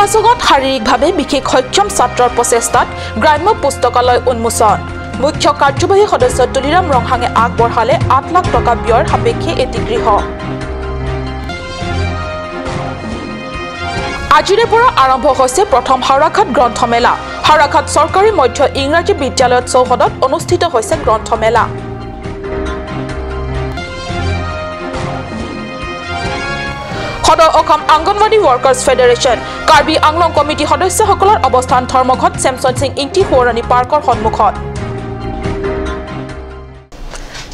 মুগাচঙত শাৰীৰিকভাৱে বিশেষ সক্ষম ছাত্ৰৰ প্ৰচেষ্টাত গ্ৰাম্য পুস্তকালয় উন্মোচন। মুখ্য কাৰ্যবাহী সদস্য তুলিৰাম ৰংহাঙে আগবঢ়ালে ৮ লাখ টকা ব্যয়ৰ সাপেক্ষে এটি গৃহ। আজিৰে পৰা আৰম্ভ হৈছে প্ৰথম হাওৰাঘাট গ্ৰন্থমেলা। হাওৰাঘাট চৰকাৰী মধ্য ইংৰাজী বিদ্যালয়ত চৌহদত অনুষ্ঠিত হৈছে গ্ৰন্থমেলা। সদৌ Assam anganwadi workers federation Karbi Anglong committee সদস্যসকলৰ অৱস্থান ধৰ্মঘট চেমচন সিং ইংটি সোঁৱৰণী পাৰ্কৰ সন্মুখত।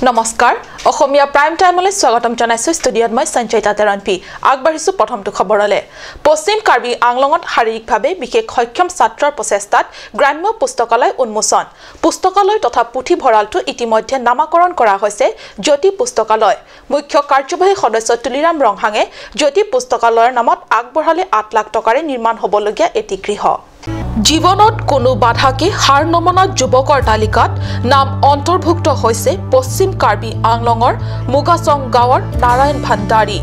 নমস্কাৰ, অসমীয়া প্ৰাইম টাইমলৈ স্বাগতম জনাইছো। ষ্টুডিঅ'ত মই সঞ্চয়িতা তেৰণপি। আগবাঢ়িছো প্ৰথমটো খবৰলৈ। পশ্চিম কাৰ্বি আংলঙত শাৰীৰিকভাৱে বিশেষ সক্ষম ছাত্ৰৰ প্ৰচেষ্টাত গ্ৰাম্য পুস্তকালয় উন্মোচন। পুস্তকালয় তথা পুথিভঁৰালটো ইতিমধ্যে নামাকৰণ কৰা হৈছে জ্যোতি পুস্তকালয়। মুখ্য কাৰ্যবাহী সদস্য তুলিৰাম ৰংহাঙে জ্যোতি পুস্তকালয়ৰ নামত আগবঢ়ালে ৮ লাখ টকাৰে নিৰ্মাণ হ'বলগীয়া এটি গৃহ। জীৱনত কোনো বাধাকে হাৰ নমনা যুৱকৰ তালিকাত নাম অন্তৰ্ভুক্ত হৈছে পশ্চিম কাৰ্বি আংলঙৰ মুগাচং গাঁৱৰ নাৰায়ণ ভাণ্ডাৰী।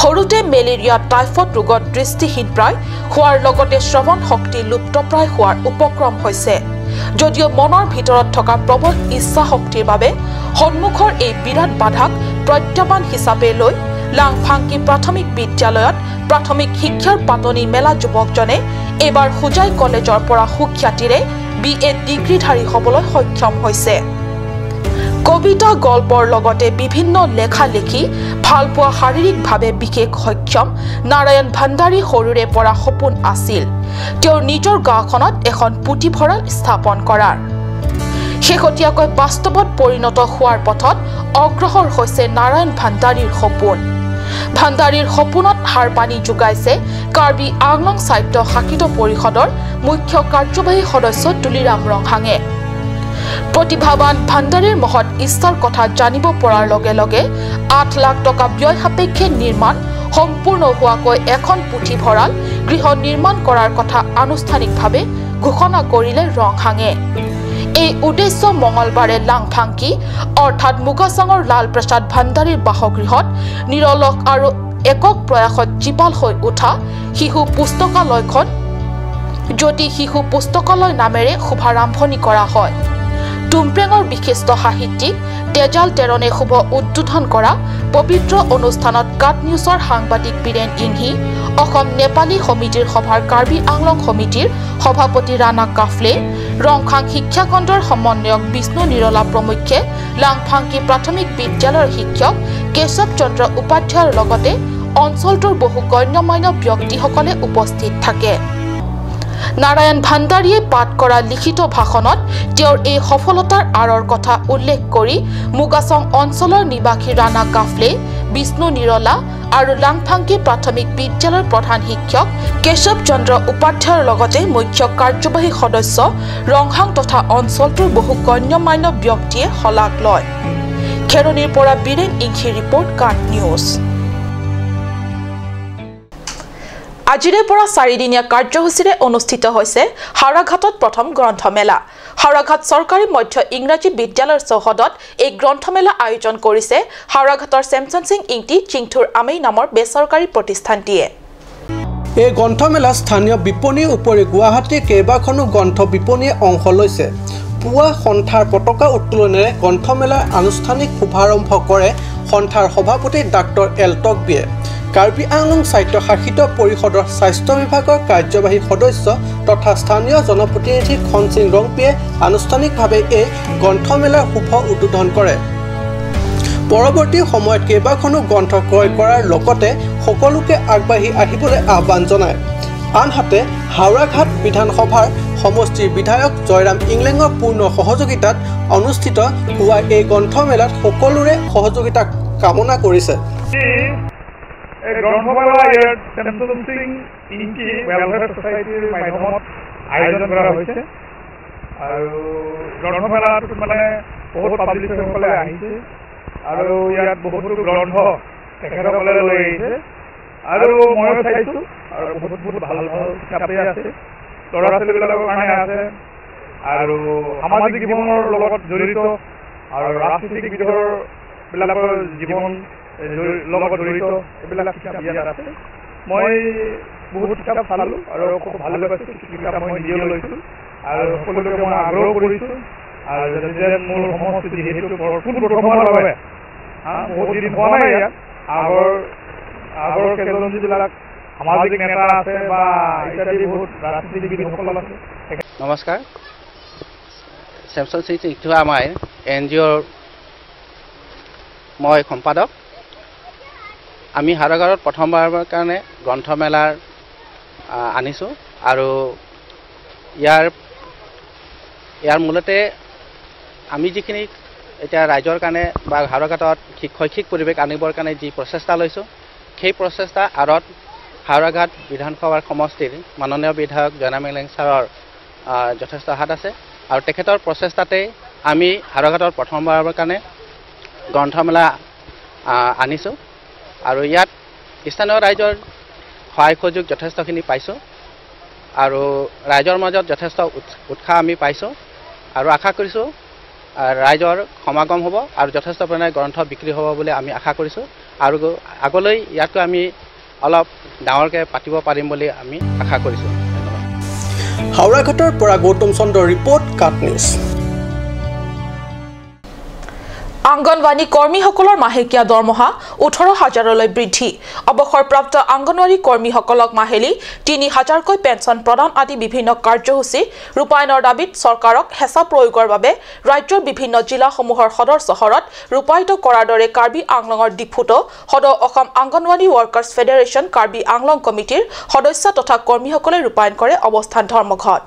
সৰুতে মেলেৰিয়া, টাইফইড ৰোগত দৃষ্টিহীন প্ৰায় হোৱাৰ লগতে শ্ৰৱণ শক্তি লুপ্তপ্ৰায় হোৱাৰ উপক্ৰম হৈছে যদিও মনৰ ভিতৰত থকা প্ৰবল ইচ্ছা শক্তিৰ বাবে সন্মুখৰ এই বিৰাট বাধাক প্ৰত্যাহ্বান হিচাপে লৈ লাংফাংকি প্ৰাথমিক বিদ্যালয়ত প্ৰাথমিক শিক্ষাৰ পাতনি মেলা যুৱকজনে এইবাৰ হোজাই কলেজৰ পৰা সুখ্যাতিৰে BA ডিগ্ৰীধাৰী হ'বলৈ সক্ষম হৈছে। কবিতা, গল্পৰ লগতে বিভিন্ন লেখা লিখি ভালপোৱা শাৰীৰিকভাৱে বিশেষ সক্ষম নাৰায়ণ ভাণ্ডাৰী সৰুৰে পৰা সপোন আছিল তেওঁৰ নিজৰ গাঁওখনত এখন পুথিভঁৰাল স্থাপন কৰাৰ। শেহতীয়াকৈ বাস্তৱত পৰিণত হোৱাৰ পথত অগ্ৰসৰ হৈছে নাৰায়ণ ভাণ্ডাৰীৰ সপোন। ভাণ্ডাৰীৰ সপোনত সাৰ পানী যোগাইছে কাৰ্বি আংলং স্বায়ত্ত শাসিত পৰিষদৰ মুখ্য কাৰ্যবাহী সদস্য তুলিৰাম ৰংহাঙে। প্ৰতিভাৱান ভাণ্ডাৰীৰ মহৎ ইচ্ছাৰ কথা জানিব পৰাৰ লগে লগে ৮ লাখ টকা ব্যয় সাপেক্ষে নিৰ্মাণ সম্পূৰ্ণ হোৱাকৈ এখন পুথিভঁৰাল গৃহ নিৰ্মাণ কৰাৰ কথা আনুষ্ঠানিকভাৱে ঘোষণা কৰিলে ৰংহাঙে। এই উদ্দেশ্য মঙলবাৰে লাংফাংকি অৰ্থাৎ মুগাচঙৰ লাল প্ৰসাদ ভাণ্ডাৰীৰ বাসগৃহত নিৰলস আৰু একক প্ৰয়াসত জীপাল হৈ উঠা শিশু পুস্তকালয়খন জ্যোতি শিশু পুস্তকালয় নামেৰে শুভাৰম্ভণি কৰা হয়। টুমপ্ৰেঙৰ বিশিষ্ট সাহিত্যিক তেজাল তেৰণে শুভ উদ্বোধন কৰা পবিত্ৰ অনুষ্ঠানত কাট নিউজৰ সাংবাদিক বীৰেণ ইংহি, অসম নেপালী সমিতিৰ সভাৰ কাৰ্বি আংলং সমিতিৰ সভাপতি ৰাণা কাফলে, ৰংখাং শিক্ষাখণ্ডৰ সমন্বয়ক বিষ্ণু নিৰলা প্ৰমুখ্যে লাংফাংকি প্ৰাথমিক বিদ্যালয়ৰ শিক্ষক কেশৱ চন্দ্ৰ উপাধ্যায়ৰ লগতে অঞ্চলটোৰ বহু গণ্যমান্য ব্যক্তিসকলে উপস্থিত থাকে। নাৰায়ণ ভাণ্ডাৰীয়ে পাঠ কৰা লিখিত ভাষণত তেওঁৰ এই সফলতাৰ আঁৰৰ কথা উল্লেখ কৰি মুগাচং অঞ্চলৰ নিবাসী ৰাণা কাফলে, বিষ্ণু নিৰলা আৰু লাংফাংকি প্ৰাথমিক বিদ্যালয়ৰ প্ৰধান শিক্ষক কেশৱ চন্দ্ৰ উপাধ্যায়ৰ লগতে মুখ্য কাৰ্যবাহী সদস্য ৰংহাং তথা অঞ্চলটোৰ বহু গণ্যমান্য ব্যক্তিয়ে শলাগ লয়। খেৰণিৰ পৰা বীৰেণ ইংখিৰ ৰিপৰ্ট, কাট নিউজ। আজিৰে পৰা চাৰিদিনীয়া কাৰ্যসূচীৰে অনুষ্ঠিত হৈছে হাওৰাঘাটত প্ৰথম গ্ৰন্থমেলা। হাওৰাঘাট চৰকাৰী মধ্য ইংৰাজী বিদ্যালয়ৰ চৌহদত এই গ্ৰন্থমেলা আয়োজন কৰিছে হাওৰাঘাটৰ চেমচন সিং ইংটি চিংথুৰ আমেই নামৰ বেচৰকাৰী প্ৰতিষ্ঠানটিয়ে। এই গ্ৰন্থমেলা স্থানীয় বিপণীৰ উপৰি গুৱাহাটীৰ কেইবাখনো গ্ৰন্থ বিপণীয়ে অংশ লৈছে। পুৱা সন্থাৰ পতাকা উত্তোলনেৰে গ্ৰন্থমেলাৰ আনুষ্ঠানিক শুভাৰম্ভ কৰে সন্থাৰ সভাপতি ডাক্তৰ এল টকবিয়ে। কাৰ্বি আংলং স্বায়ত্তশাসিত পৰিষদৰ স্বাস্থ্য বিভাগৰ কাৰ্যবাহী সদস্য তথা স্থানীয় জনপ্ৰতিনিধি খনসিং ৰংপিয়ে আনুষ্ঠানিকভাৱে এই গ্ৰন্থমেলাৰ শুভ উদ্বোধন কৰে। পৰৱৰ্তী সময়ত কেইবাখনো গ্ৰন্থ ক্ৰয় কৰাৰ লগতে সকলোকে আগবাঢ়ি আহিবলৈ আহ্বান জনায়। আনহাতে হাওৰাঘাট বিধানসভাৰ সমষ্টিৰ বিধায়ক জয়ৰাম ইংলেঙৰ পূৰ্ণ সহযোগিতাত অনুষ্ঠিত হোৱা এই গ্ৰন্থমেলাত সকলোৰে সহযোগিতা কামনা কৰিছে। এই গ্ৰন্থমেলা ইয়াত চেমচন সিং ইংটি ৱেলফেয়াৰ ছ'চাইটিৰ মাধ্যমত আয়োজন কৰা হৈছে আৰু গ্ৰন্থমেলাটোত মানে বহুত পাব্লিচাৰসকলে আহিছে আৰু ইয়াত বহুতো গ্ৰন্থ তেখেতসকলে লৈ আহিছে আৰু ময়ো চাইছোঁ আৰু বহুত বহুত ভাল ভাল কিতাপেই আছে, ল'ৰা ছোৱালীবিলাকৰ কাৰণে আছে আৰু সামাজিক জীৱনৰ লগত জড়িত আৰু ৰাজনীতিক বিধৰবিলাকৰ জীৱন লগত জড়িত এইবিলাক কিতাপ ইয়াত আছে। মই বহুত কিতাপ চালোঁ আৰু খুব ভাল পাইছোঁ। কিছু কিতাপ মই নিজেও লৈছোঁ আৰু সকলোকে মই আগ্ৰহ কৰিছোঁ। আৰু যাতে মোৰ সমষ্টি যিহেতু পোনপ্ৰথমৰ বাবে বহুত দিন হোৱা নাই, ইয়াত আগৰ কেইজন যিবিলাক সামাজিক নেতা আছে বা ইত্যাদি বহুত ৰাজনীতিবিদসকল আছে। নমস্কাৰ, চেমচন সিং ইংতি আমাৰ এন জি অ'ৰ মই সম্পাদক। আমি হাওৰাঘাটত প্ৰথমবাৰৰ কাৰণে গ্ৰন্থমেলাৰ আনিছোঁ আৰু ইয়াৰ মূলতে আমি যিখিনি এতিয়া ৰাইজৰ কাৰণে বা হাওৰাঘাটত শৈক্ষিক পৰিৱেশ আনিবৰ কাৰণে যি প্ৰচেষ্টা লৈছোঁ, সেই প্ৰচেষ্টাৰ আঁৰত হাওৰাঘাট বিধানসভাৰ সমষ্টিৰ মাননীয় বিধায়ক জয়নাম ইংলেং ছাৰৰ যথেষ্ট হাত আছে আৰু তেখেতৰ প্ৰচেষ্টাতেই আমি হাওৰাঘাটত প্ৰথমবাৰৰ কাৰণে গ্ৰন্থমেলা আনিছোঁ আৰু ইয়াত স্থানীয় ৰাইজৰ সহায় সহযোগ যথেষ্টখিনি পাইছোঁ আৰু ৰাইজৰ মাজত যথেষ্ট উৎসাহ আমি পাইছোঁ আৰু আশা কৰিছোঁ ৰাইজৰ সমাগম হ'ব আৰু যথেষ্ট পৰিমাণে গ্ৰন্থ বিক্ৰী হ'ব বুলি আমি আশা কৰিছোঁ আৰু আগলৈ ইয়াতকৈ আমি অলপ ডাঙৰকৈ পাতিব পাৰিম বুলি আমি আশা কৰিছোঁ। ধন্যবাদ। হাওৰাঘাটৰ পৰা গৌতম চন্দ্ৰৰ ৰিপৰ্ট, কাট নিউজ। আংগনৱাড়ী কৰ্মীসকলৰ মাহেকীয়া দৰমহা 18,000লৈ বৃদ্ধি, অৱসৰপ্ৰাপ্ত আংগনৱাড়ী কৰ্মীসকলক মাহিলী 3,000কৈ পেঞ্চন প্ৰদান আদি বিভিন্ন কাৰ্যসূচী ৰূপায়ণৰ দাবীত চৰকাৰক হেঁচা প্ৰয়োগৰ বাবে ৰাজ্যৰ বিভিন্ন জিলাসমূহৰ সদৰ চহৰত ৰূপায়িত কৰাৰ দৰে কাৰ্বি আংলঙৰ ডিফুতো সদৌ অসম আংগনৱাড়ী ৱৰ্কাৰ্ছ ফেডাৰেশ্যন কাৰ্বি আংলং কমিটিৰ সদস্য তথা কৰ্মীসকলে ৰূপায়ণ কৰে অৱস্থান ধৰ্মঘট।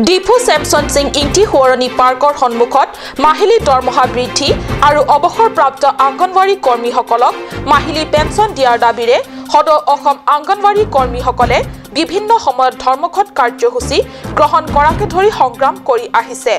ডিফু চেমচন সিং ইংতি সোঁৱৰণী পাৰ্কৰ সন্মুখত মাহিলী দৰমহা বৃদ্ধি আৰু অৱসৰপ্ৰাপ্ত আংগনৱাড়ী কৰ্মীসকলক মাহিলী পেঞ্চন দিয়াৰ দাবীৰে সদৌ অসম আংগনৱাড়ী কৰ্মীসকলে বিভিন্ন সময়ত ধৰ্মঘট কাৰ্যসূচী গ্ৰহণ কৰাকে ধৰি সংগ্ৰাম কৰি আহিছে।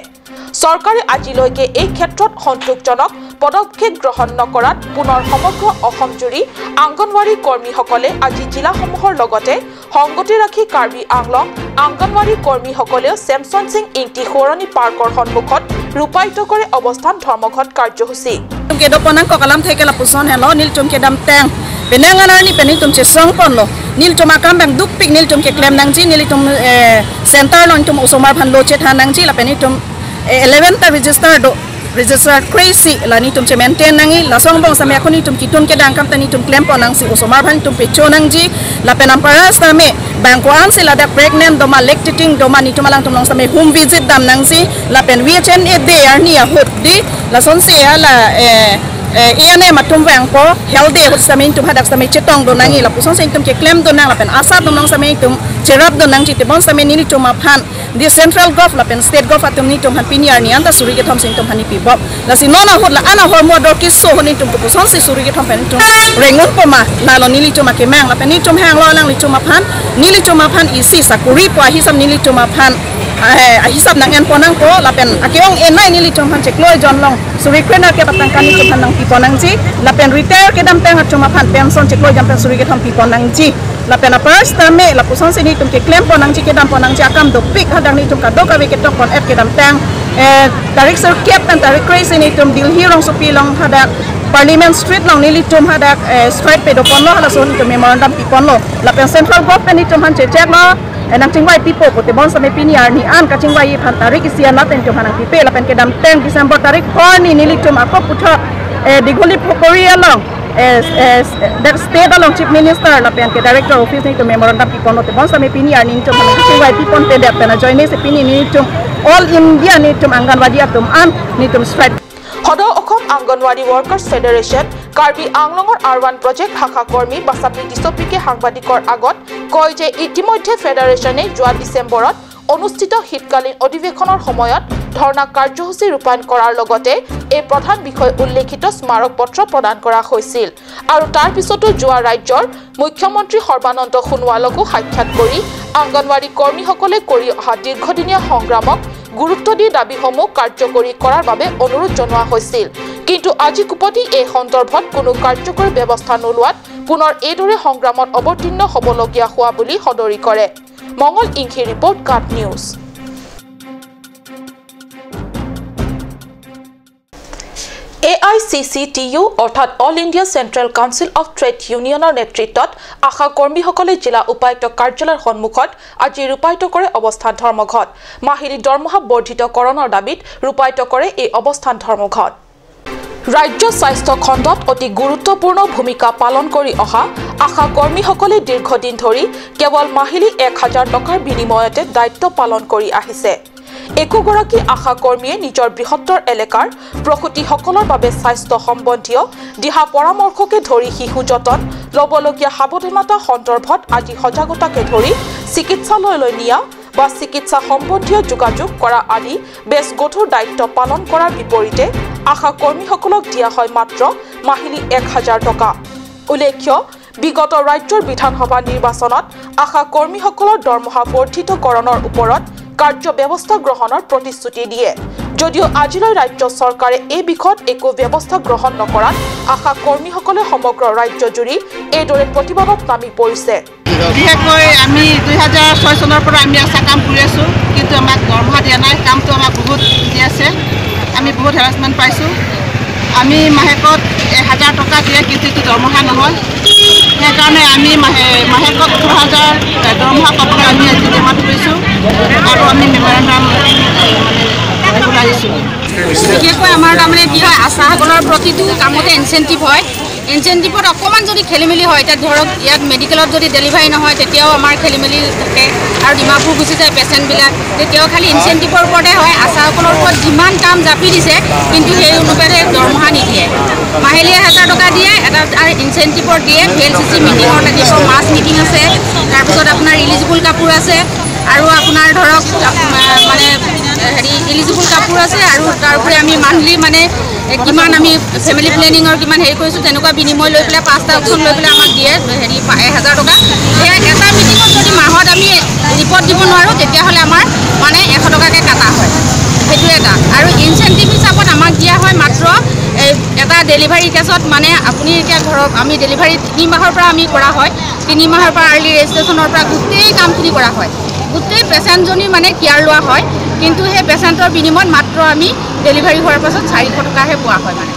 চৰকাৰে আজিলৈকে এই ক্ষেত্ৰত সন্তোষজনক পদক্ষেপ গ্ৰহণ নকৰাত পুনৰ সমগ্ৰ অসমজুৰি আংগনৱাড়ী কৰ্মীসকলে আজি জিলাসমূহৰ লগতে সংগতি ৰাখি কাৰ্বি আংলং আংগনৱাড়ী কৰ্মীসকলেও চেমচন সিং ইংতি সোঁৱৰণী পাৰ্কৰ সন্মুখত ৰূপায়িত কৰে অৱস্থান ধৰ্মঘট কাৰ্যসূচী। Register crazy la ni tum che maintain nangi la song bong same akoni tum kitum ke dang kam tani tum claim ponang si osomar bhan tum pecho nang ji la penam paras tame bank wan si la da pregnant doma lactating doma ni tum alang tum long same home visit dam nang si la pen VHN e de ar ni a hot di la son si la ene matum wang po healthy hot same tum hadak same chetong do nangi la puson sing tum ke claim do nang la pen asa dum long same tum cherap do nang ji te bon same ni tum aphan di central gov la pen state gov atum ni tum han piniar ni anda suri ke thom sing tum hani pi bob la si nona hot la ana hor mo dor ki so honi tum puson si suri ke thom pen tum rengun poma la lo ni li tum ke mang la pen ni tum hang lo lang li tum aphan ni li tum aphan isi sakuri po hi sam ni li tum aphan hisap nang en ponang po la pen akeong en nai ni li tum han chekloi jon long suri krena ke patang kan ni tum han nang pi ponang ji la pen retire ke dam tang tum aphan pension chekloi jam pen suri ke thom pi ponang ji la pen first tame la puson sini tum ke claim ponang ji ke dam ponang ji akam do pik hadang ni tum ka do ka we ke tok pon app ke dam tang tarik sir kep tan tarik crazy ni tum dil hi rong supi long hadak Parliament Street long nili tum hadak straight pe do pon lo hala son tum memorandum pi pon lo la pen central government ni tum han che check lo nang chingwai pipo pote bon same pini ar ni an ka chingwai phan tarik isia na ten tum hanang pipe la pen ke dam teng December tarik for ni nili tum akop putha digoli pokori along that state along chief minister la pen ke director office ni tum memorandum pipon lo te bon same pini ar ni tum hanang chingwai pipon te dat na join se pini ni tum all India ni tum anganwadi atum an ni tum strike সদৌ Assam anganwadi workers federation Karbi আংলঙৰ R1 project শাখা কৰ্মী বাছাপি ডিচপিকে সাংবাদিকৰ আগত কয় যে ইতিমধ্যে ফেডাৰেশ্যনে যোৱা ডিচেম্বৰত অনুষ্ঠিত শীতকালীন অধিৱেশনৰ সময়ত ধৰ্ণা কাৰ্যসূচী ৰূপায়ণ কৰাৰ লগতে এই প্ৰধান বিষয় উল্লেখিত স্মাৰক পত্ৰ প্ৰদান কৰা হৈছিল আৰু তাৰ পিছতো যোৱা ৰাজ্যৰ মুখ্যমন্ত্ৰী সৰ্বানন্দ সোণোৱালকো সাক্ষাৎ কৰি আংগনৱাড়ী কৰ্মীসকলে কৰি অহা দীৰ্ঘদিনীয়া সংগ্ৰামক গুৰুত্ব দি দাবীসমূহ কাৰ্যকৰী কৰাৰ বাবে অনুৰোধ জনোৱা হৈছিল। কিন্তু আজি কুপতি এই সন্দৰ্ভত কোনো কাৰ্যকৰী ব্যৱস্থা নোলোৱাত পুনৰ এইদৰে সংগ্ৰামত অৱতীৰ্ণ হ'বলগীয়া হোৱা বুলি সদৰি কৰে। Mangal Ingkhi report, cut news. A I C C T U অৰ্থাৎ All India Central Council of Trade ইউনিয়নৰ নেতৃত্বত আশা কৰ্মীসকলে জিলা উপায়ুক্ত কাৰ্যালয়ৰ সন্মুখত আজি ৰূপায়িত কৰে অৱস্থান ধৰ্মঘট। মাহিলী দৰমহা বৰ্ধিতকৰণৰ দাবীত ৰূপায়িত কৰে এই অৱস্থান ধৰ্মঘট। ৰাজ্য স্বাস্থ্য খণ্ডত অতি গুৰুত্বপূৰ্ণ ভূমিকা পালন কৰি অহা আশা কৰ্মীসকলে দীৰ্ঘদিন ধৰি কেৱল মাহিলী 1000 টকাৰ বিনিময়তে দায়িত্ব পালন কৰি আহিছে। একোগৰাকী আশা কৰ্মীয়ে নিজৰ বৃহত্তৰ এলেকাৰ প্ৰসূতিসকলৰ বাবে স্বাস্থ্য সম্বন্ধীয় দিহা পৰামৰ্শকে ধৰি শিশু যতন ল'বলগীয়া সাৱধানতা সন্দৰ্ভত আজি সজাগতাকে ধৰি চিকিৎসালয়লৈ নিয়া বা চিকিৎসা সম্বন্ধীয় যোগাযোগ কৰা আদি বেছ গধুৰ দায়িত্ব পালন কৰাৰ বিপৰীতে আশা কৰ্মীসকলক দিয়া হয় মাত্ৰ মাহিলী 1000 টকা। উল্লেখ্য, বিগত ৰাজ্যৰ বিধানসভা নিৰ্বাচনত আশা কৰ্মীসকলৰ দৰমহা বৰ্ধিতকৰণৰ ওপৰত কাৰ্য ব্যৱস্থা গ্ৰহণৰ প্ৰতিশ্ৰুতি দিয়ে যদিও আজিলৈ ৰাজ্য চৰকাৰে এই বিষয়ত একো ব্যৱস্থা গ্ৰহণ নকৰাত আশা কৰ্মীসকলে সমগ্ৰ ৰাজ্যজুৰি এইদৰে প্ৰতিবাদত নামি পৰিছে। বিশেষকৈ আমি 2006 চনৰ পৰা আমি আশা কাম কৰি আছোঁ, কিন্তু আমাক দৰমহা দিয়া নাই। কামটো আমাক বহুত দি আছে, আমি বহুত হেৰাচমেণ্ট পাইছোঁ। আমি মাহেকত 1000 টকা দিয়ে, কিন্তু এইটো দৰমহা নহয়। সেইকাৰণে আমি মাহেকত 18,000 দৰমহা পাবলৈ আমি আজি ডিমাণ্ড কৰিছোঁ আৰু আমি মেমৰেণ্ডাম মানে আহিছোঁ। বিশেষকৈ আমাৰ তাৰমানে কি হয়, আশাসকলৰ প্ৰতিটো কামতে ইনচেণ্টিভ হয়। ইনচেণ্টিভত অকণমান যদি খেলি মেলি হয়, এতিয়া ধৰক ইয়াত মেডিকেলত যদি ডেলিভাৰী নহয় তেতিয়াও আমাৰ খেলি মেলি থাকে আৰু ডিমাপুৰ গুচি যায় পেচেণ্টবিলাক, তেতিয়াও খালি ইনচেণ্টিভৰ ওপৰতে হয়। আশাসকলৰ ওপৰত যিমান কাম জাপি দিছে কিন্তু সেই অনুপাতে দৰমহা নিদিয়ে। মাহিলী 1000 টকা দিয়ে, এটা আৰু ইনচেণ্টিভৰ দিয়ে। ভি এল চি চি মিটিঙৰ লাগিব, মাছ মিটিং আছে, তাৰপিছত আপোনাৰ ইলিজিবল কাপোৰ আছে আৰু আপোনাৰ ধৰক মানে হেৰি ইলিজিবল কাপোৰ আছে আৰু তাৰোপৰি আমি মান্থলি মানে কিমান আমি ফেমিলি প্লেনিঙৰ কিমান হেৰি কৰিছোঁ তেনেকুৱা বিনিময় লৈ পেলাই 5টা অপশ্যন লৈ পেলাই আমাক দিয়ে হেৰি 1000 টকা। সেয়া এটা মিটিঙত যদি মাহত আমি ৰিপৰ্ট দিব নোৱাৰোঁ তেতিয়াহ'লে আমাৰ মানে 100 টকাকৈ কাটা হয়, সেইটো এটা। আৰু ইনচেণ্টিভ হিচাপত আমাক দিয়া হয় মাত্ৰ এটা ডেলিভাৰী কেছত, মানে আপুনি এতিয়া ধৰক আমি ডেলিভাৰী 3 মাহৰ পৰা আমি কৰা হয়, 3 মাহৰ পৰা আৰ্লি ৰেজিষ্ট্ৰেশ্যনৰ পৰা গোটেই কামখিনি কৰা হয়, গোটেই পেচেণ্টজনী মানে কেয়াৰ লোৱা হয়, কিন্তু সেই পেচেণ্টৰ বিনিময়ত মাত্ৰ আমি ডেলিভাৰী হোৱাৰ পাছত 400 টকাহে পোৱা হয়। মানে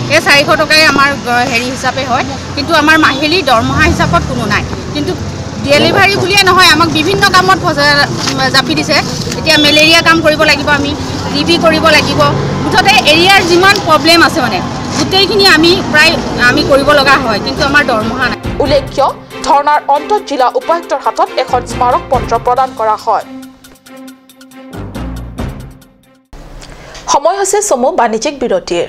সেই 400 টকাই আমাৰ হেৰি হিচাপে হয়, কিন্তু আমাৰ মাহিলী দৰমহা হিচাপত কোনো নাই। কিন্তু ডেলিভাৰী বুলিয়ে নহয়, আমাক বিভিন্ন কামত জাপি দিছে। এতিয়া মেলেৰিয়া কাম কৰিব লাগিব, আমি টি বি কৰিব লাগিব, মুঠতে এৰিয়াৰ যিমান প্ৰব্লেম আছে মানে গোটেইখিনি আমি প্ৰায় আমি কৰিব লগা হয়, কিন্তু আমাৰ দৰমহা নাই। উল্লেখ্য, ধৰ্ণাৰ অন্তত জিলা উপায়ুক্তৰ হাতত এখন স্মাৰক পত্ৰ প্ৰদান কৰা হয়। সময় হৈছে চমু বাণিজ্যিক বিৰতিৰ।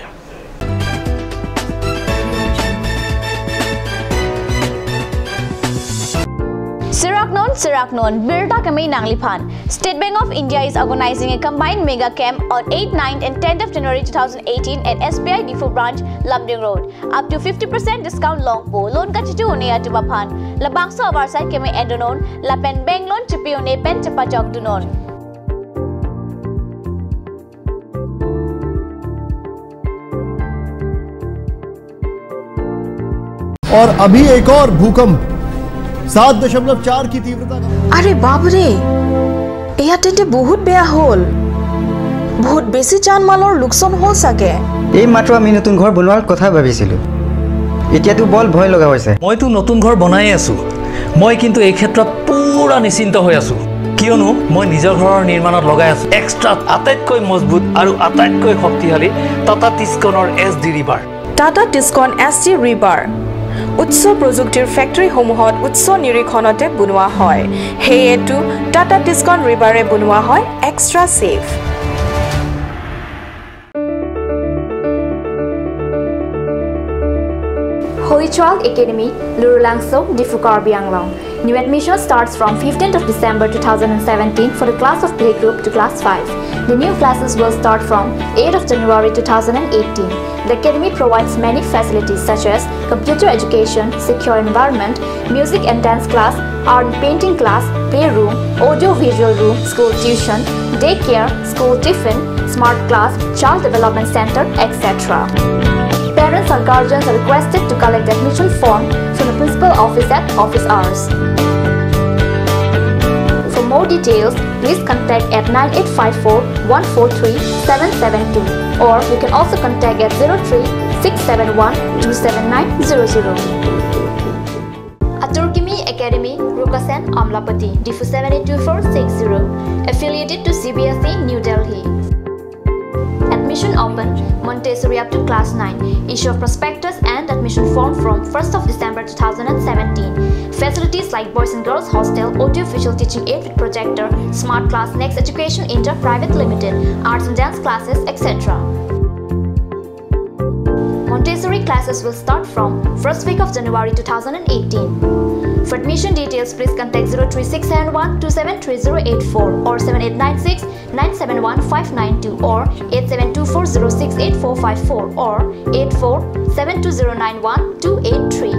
Siraknon, Birda Kamei Nangliphan. State Bank of India is organizing a combined mega camp on 8, 9 and 10th of January 2018 at SBI Diphu Branch, Lumding Road. Up to 50% discount long po. Loan kachitu one atuba phan. Labangso avarsai kemei endonon. Lapen bank loan chupi one pen chapa jok dunon. और अभी एक और भूकंप 7.4 की तीव्रता का। अरे बाप रे, এয়া তেন্তে বহুত বেয়া হ'ল, বহুত বেছি জানমালৰ লোকচান হ'ল চাগে। এই মাত্ৰ আমি নতুন ঘৰ বনোৱাৰ কথা ভাবিছিলোঁ, এতিয়াতো বল ভয় লগা হৈছে। মইতো নতুন ঘৰ বনাই আছোঁ, মই কিন্তু এই ক্ষেত্ৰত পুৰা নিশ্চিন্ত হৈ আছোঁ, কিয়নো মই নিজৰ ঘৰৰ নিৰ্মাণত লগাই আছোঁ এক্সট্ৰা আটাইতকৈ মজবুত আৰু আটাইতকৈ শক্তিশালী Tata টিস্কনৰ S D rebar. Tata Tiscon S D rebar উচ্চ প্ৰযুক্তিৰ ফেক্টৰীসমূহত উচ্চ নিৰীক্ষণতে বনোৱা হয়, সেয়েতো টাটা টিস্কন ৰিবাৰে বনোৱা হয় extra safe. Holy Child Academy, Lurulangso, Diphu Karbi Anglong. New admission starts from 15th of December 2017 for the class of playgroup to class 5. The new classes will start from 8th of January 2018. The academy provides many facilities such as computer education, secure environment, music and dance class, art and painting class, playroom, audio-visual room, school tuition, daycare, school tiffin, smart class, child development center, etc. Parents or guardians are requested to collect admission form from the principal office at office hours. For more details, please contact at 9854 143 772. Or you can also contact at 03 671 27900. Aturkimi Academy, Rukasen, Amlapati, Difu 782460, affiliated to CBSE, New Delhi. Admission open, Montessori up to class 9. Issue of prospectus and admission form from 1st of December 2017. Facilities like boys and girls hostel, audio visual teaching aid with projector, smart class, Next Education Inter Private Limited, arts and dance classes, etc. Montessori classes will start from 1st week of January 2018. For admission details, please contact 03671 273084 or 7896 971 592 or 8724068454 or 8472091283.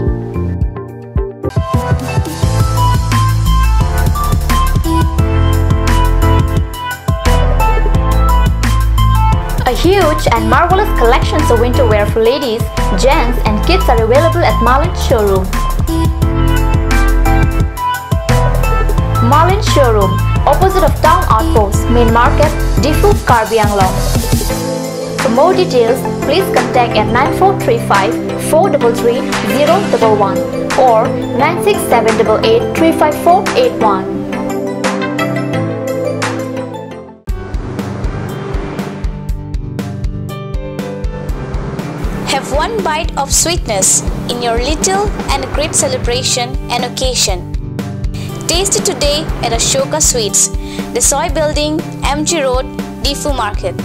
A huge and marvelous collections of winter wear for ladies, gents and kids are available at Marlin Showroom. Marlin Showroom, opposite of Town Outpost, Main Market, Difu, Karbi Anglong. For more details, please contact at 9435 433 011 or 96788 35481. Have one bite of sweetness in your little and great celebration and occasion. Taste it today at Ashoka Sweets, the Soy Building, MG Road, Difu Market.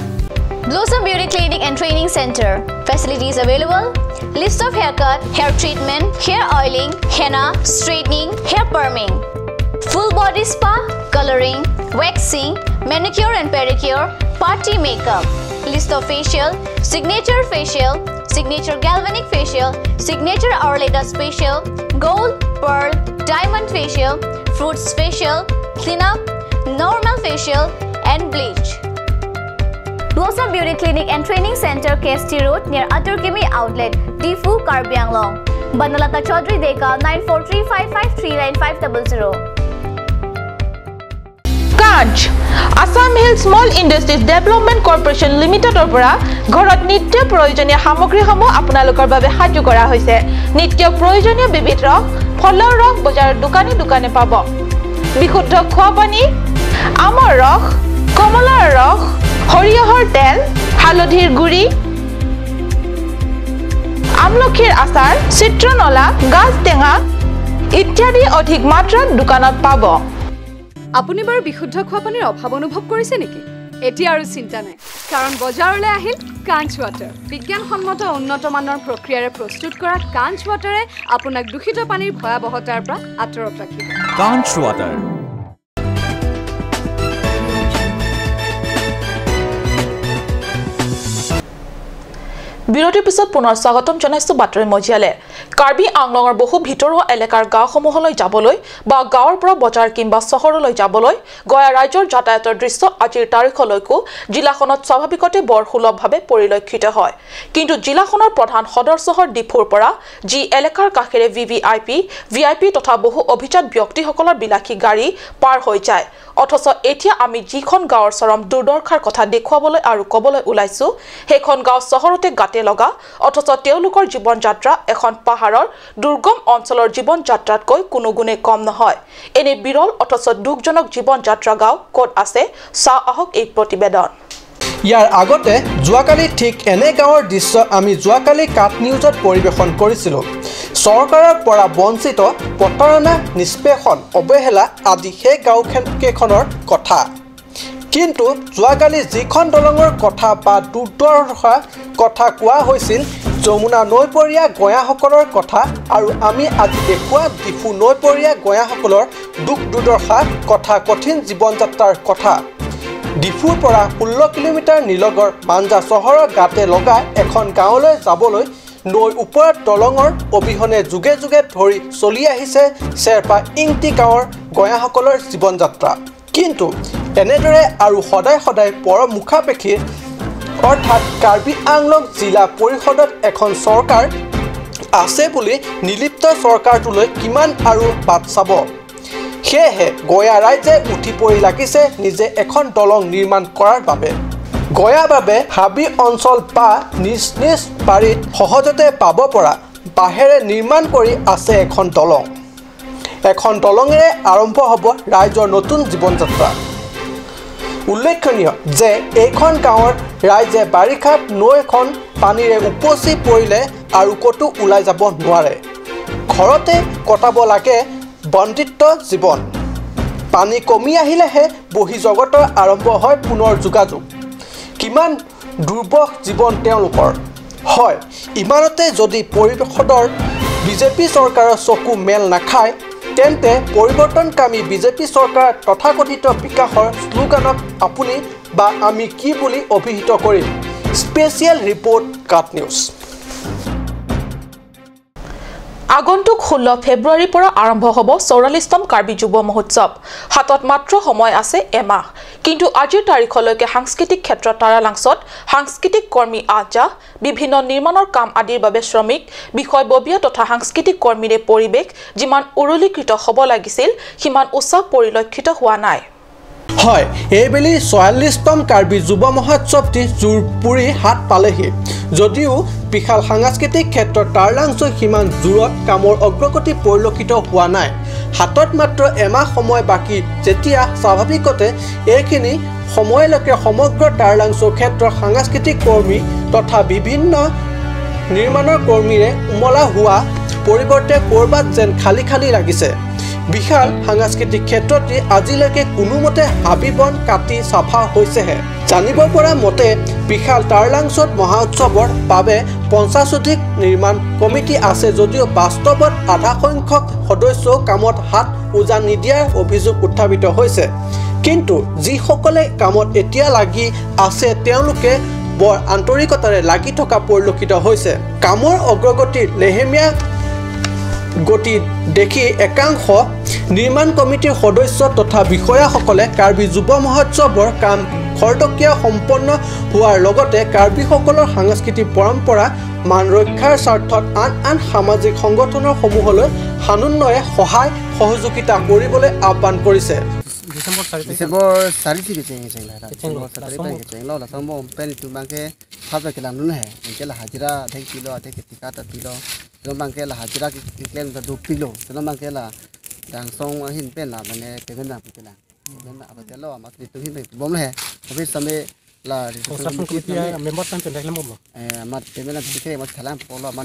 Blossom Beauty Clinic and Training Center. Facilities available: list of haircut, hair treatment, hair oiling, henna, straightening, hair perming, full body spa, coloring, waxing, manicure and pedicure, party makeup. List of facial: signature facial, signature galvanic facial, signature Orleda facial, gold, pearl, diamond facial, fruits facial, cleanup, normal facial and bleach. Blossom Beauty Clinic and Training Center, KST Road, near Aturkimi Outlet, Difu, Karbi Anglong. Banalata Chaudhary Deka, 9435539500. Kanch Assam Hill Small Industries Development Corporation লিমিটেডৰ পৰা ঘৰত নিত্য প্ৰয়োজনীয় সামগ্ৰীসমূহ আপোনালোকৰ বাবে সাজু কৰা হৈছে। নিত্য প্ৰয়োজনীয় বিবিধ ৰস, ফলৰ ৰস বজাৰৰ দোকানে দোকানে পাব। বিশুদ্ধ খোৱা পানী, আমৰ ৰস, কমলাৰ ৰস, সৰিয়হৰ তেল, হালধিৰ গুড়ি, আমলখিৰ আচাৰ, চিত্ৰনলা, গাজ টেঙা ইত্যাদি অধিক মাত্ৰাত দোকানত পাব। আপুনি বাৰু বিশুদ্ধ খোৱা পানীৰ অভাৱ অনুভৱ কৰিছে নেকি? এতিয়া আৰু চিন্তা নাই, কাৰণ বজাৰলৈ আহিল কাঞ্চ ৱাটাৰ। বিজ্ঞানসন্মত উন্নত মানৰ প্ৰক্ৰিয়াৰে প্ৰস্তুত কৰা কাঞ্চ ৱাটাৰে আপোনাক দূষিত পানীৰ ভয়াৱহতাৰ পৰা আঁতৰত ৰাখিব। কাঞ্চ ৱাটাৰ। বিৰতিৰ পিছত পুনৰ স্বাগতম জনাইছো বাতৰি মজিয়ালে। কাৰ্বি আংলঙৰ বহু ভিতৰুৱা এলেকাৰ গাঁওসমূহলৈ যাবলৈ বা গাঁৱৰ পৰা বজাৰ কিংবা চহৰলৈ যাবলৈ গয়া ৰাজ্যৰ যাতায়াতৰ দৃশ্য আজিৰ তাৰিখলৈকো জিলাখনত স্বাভাৱিকতে বৰ সুলভভাৱে পৰিলক্ষিত হয়। কিন্তু জিলাখনৰ প্ৰধান সদৰ চহৰ ডিফুৰ পৰা যি এলেকাৰ কাষেৰে VVIP, VIP তথা বহু অভিজাত ব্যক্তিসকলৰ বিলাসী গাড়ী পাৰ হৈ যায়, অথচ এতিয়া আমি যিখন গাঁৱৰ চৰম দুৰ্দশাৰ কথা দেখুৱাবলৈ আৰু ক'বলৈ ওলাইছো সেইখন গাঁও চহৰতে গাতে লগা, অথচ তেওঁলোকৰ জীৱন যাত্ৰা এখন পাহাৰৰ দুৰ্গম অঞ্চলৰ জীৱন যাত্ৰাতকৈ কোনো গুণে কম নহয়। এনে বিৰল অথচ দুখজনক জীৱন যাত্ৰা গাঁও ক'ত আছে চাওঁ আহক এই প্ৰতিবেদন। ইয়াৰ আগতে যোৱাকালি ঠিক এনে গাঁৱৰ দৃশ্য আমি যোৱাকালি কাট নিউজত পৰিৱেশন কৰিছিলোঁ। চৰকাৰৰ পৰা বঞ্চিত, প্ৰতাৰণা, নিষ্পেষণ, অৱহেলা আদি সেই গাঁওকেইখনৰ কথা। কিন্তু যোৱাকালি যিখন দলঙৰ কথা বা দুৰ্দশা কথা কোৱা হৈছিল, যমুনা নৈপৰীয়া গঞাসকলৰ কথা আৰু আমি আজি দেখুওৱা ডিফু নৈপৰীয়া গঞাসকলৰ দুখ দুৰ্দশা কথা, কঠিন জীৱন যাত্ৰাৰ কথা। ডিফুৰ পৰা 16 কিলোমিটাৰ নিলগৰ মাঞ্জা চহৰৰ গাতে লগা এখন গাঁৱলৈ যাবলৈ নৈৰ ওপৰত দলঙৰ অবিহনে যুগে যুগে ধৰি চলি আহিছে চেৰপা ইংটি গাঁৱৰ গঞাসকলৰ জীৱন যাত্ৰা। কিন্তু এনেদৰে আৰু সদায় সদায় পৰমুখাপেক্ষী অৰ্থাৎ কাৰ্বি আংলং জিলা পৰিষদত এখন চৰকাৰ আছে বুলি নিলিপ্ত চৰকাৰটোলৈ কিমান আৰু বাট চাব? সেয়েহে গঞা ৰাইজে উঠি পৰি লাগিছে নিজে এখন দলং নিৰ্মাণ কৰাৰ বাবে। গয়া বাবে হাবি অঞ্চল বা নিজ নিজ বাৰীত সহজতে পাব পৰা বাঁহেৰে নিৰ্মাণ কৰি আছে এখন দলং। এখন দলঙেৰে আৰম্ভ হ'ব ৰাইজৰ নতুন জীৱন যাত্ৰা। উল্লেখনীয় যে এইখন গাঁৱৰ ৰাইজে বাৰিষাত নৈখন পানীৰে উপচি পৰিলে আৰু ক'তো ওলাই যাব নোৱাৰে, ঘৰতে কটাব লাগে বন্দিত্ব জীৱন। পানী কমি আহিলেহে বহি জগতৰ আৰম্ভ হয় পুনৰ যোগাযোগ। কিমান দুৰ্বহ জীৱন তেওঁলোকৰ হয়। ইমানতে যদি পৰিষদৰ বিজেপি চৰকাৰৰ চকু মেল নাখায় তেন্তে পৰিৱৰ্তনকামী বিজেপি চৰকাৰ তথাকথিত বিকাশৰ শ্লোগানক আপুনি বা আমি কি বুলি অভিহিত কৰিম? Special report, cut news. আগন্তুক 16 ফেব্ৰুৱাৰীৰ পৰা আৰম্ভ হ'ব 44তম কাৰ্বি যুৱ মহোৎসৱ। হাতত মাত্ৰ সময় আছে এমাহ, কিন্তু আজিৰ তাৰিখলৈকে সাংস্কৃতিক ক্ষেত্ৰত তাৰালাংছত সাংস্কৃতিক কৰ্মী আহ-যাহ, বিভিন্ন নিৰ্মাণৰ কাম আদিৰ বাবে শ্ৰমিক, বিষয়ববীয়া তথা সাংস্কৃতিক কৰ্মীৰে পৰিৱেশ যিমান উৰুলীকৃত হ'ব লাগিছিল সিমান উৎসাহ পৰিলক্ষিত হোৱা নাই। হয়, এইবেলি 46তম কাৰ্বি যুৱ মহোৎসৱটি জোৰ পুৰি হাত পালেহি যদিও বিশাল সাংস্কৃতিক ক্ষেত্ৰত তাৰালাংছ সিমান জোৰত কামৰ অগ্ৰগতি পৰিলক্ষিত হোৱা নাই। হাতত মাত্ৰ এমাহ সময় বাকী যেতিয়া স্বাভাৱিকতে এইখিনি সময়লৈকে সমগ্ৰ তাৰালাংছ ক্ষেত্ৰৰ সাংস্কৃতিক কৰ্মী তথা বিভিন্ন নিৰ্মাণৰ কৰ্মীৰে উমলা হোৱা পৰিৱৰ্তে ক'ৰবাত যেন খালী খালী লাগিছে। বিশাল সাংস্কৃতিক ক্ষেত্ৰটি আজিলৈকে কোনোমতে হাবি বন কাটি চাফা হৈছেহে। জানিব পৰা মতে বিশাল তাৰালাংছত মহোৎসৱৰ বাবে 50অধিক নিৰ্মাণ কমিটি আছে যদিও বাস্তৱত আধা সংখ্যক সদস্য কামত হাত উজান নিদিয়াৰ অভিযোগ উত্থাপিত হৈছে। কিন্তু যিসকলে কামত এতিয়া লাগি আছে তেওঁলোকে বৰ আন্তৰিকতাৰে লাগি থকা পৰিলক্ষিত হৈছে। কামৰ অগ্ৰগতি লেহেমীয়া গতি দেখি একাংশ নিৰ্মাণ কমিটিৰ সদস্য তথা বিষয়াসকলে কাৰ্বি যুৱ মহোৎসৱৰ কাম খৰতকীয়া সম্পন্ন হোৱাৰ লগতে কাৰ্বিসকলৰ সাংস্কৃতিক পৰম্পৰা মান ৰক্ষাৰ স্বাৰ্থত আন আন সামাজিক সংগঠনৰ সমূহলৈ সানুন্বয়ে সহায় সহযোগিতা কৰিবলৈ আহ্বান কৰিছে। December 4 ke cheng cheng la December 4 ke cheng lo la sambo pen tu bangke thap ke lam nu he ke la hajira thek kilo thek tika ta kilo jo bangke la hajira ke claim ta 2 kilo jo bangke la dang song hin pen la mane payment na pute la payment na abate lo ama tu hin bom he office same la construction committee member tan pen claim bom ama payment na pute ma thalam polo ama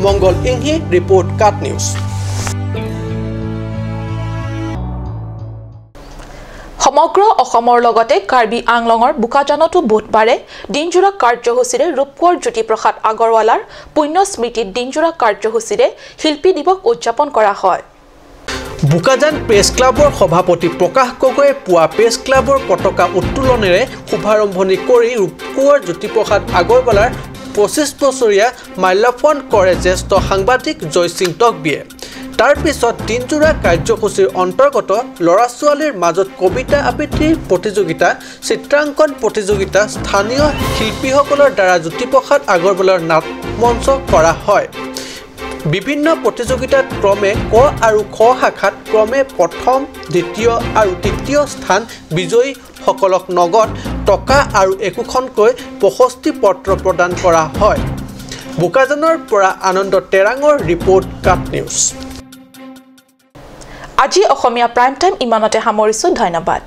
Mangal Inghi report, Kat news. সমগ্ৰ অসমৰ লগতে কাৰ্বি আংলঙৰ বোকাজানতো বুধবাৰে দিনজোৰা কাৰ্যসূচীৰে ৰূপকোঁৱৰ জ্যোতিপ্ৰসাদ আগৰৱালাৰ পুণ্য স্মৃতিত দিনজোৰা কাৰ্যসূচীৰে শিল্পী দিৱস উদযাপন কৰা হয়। বোকাজান প্ৰেছ ক্লাবৰ সভাপতি প্ৰকাশ গগৈয়ে পুৱা প্ৰেছ ক্লাবৰ পতাকা উত্তোলনেৰে শুভাৰম্ভণি কৰি ৰূপকোঁৱৰ জ্যোতিপ্ৰসাদ আগৰৱালাৰ 25 বছৰীয়া মাল্যাৰ্পণ কৰে জ্যেষ্ঠ সাংবাদিক জয়সিং টকবিয়ে। তাৰ পিছত দিনজোৰা কাৰ্যসূচীৰ অন্তৰ্গত ল'ৰা ছোৱালীৰ মাজত কবিতা আবৃত্তি প্ৰতিযোগিতা, চিত্ৰাংকন প্ৰতিযোগিতা, স্থানীয় শিল্পীসকলৰ দ্বাৰা জ্যোতিপ্ৰসাদ আগৰৱালাৰ নাট মঞ্চ কৰা হয়। বিভিন্ন প্ৰতিযোগিতাত ক্ৰমে ক আৰু খ শাখাত ক্ৰমে প্ৰথম, দ্বিতীয় আৰু তৃতীয় স্থান বিজয়ীসকলক নগদ টকা আৰু একোখনকৈ প্ৰশস্তি পত্ৰ প্ৰদান কৰা হয়। বোকাজানৰ পৰা আনন্দ তেৰাঙৰ ৰিপৰ্ট, কাট নিউজ। আজি অসমীয়া প্ৰাইম টাইম ইমানতে সামৰিছোঁ। ধন্যবাদ।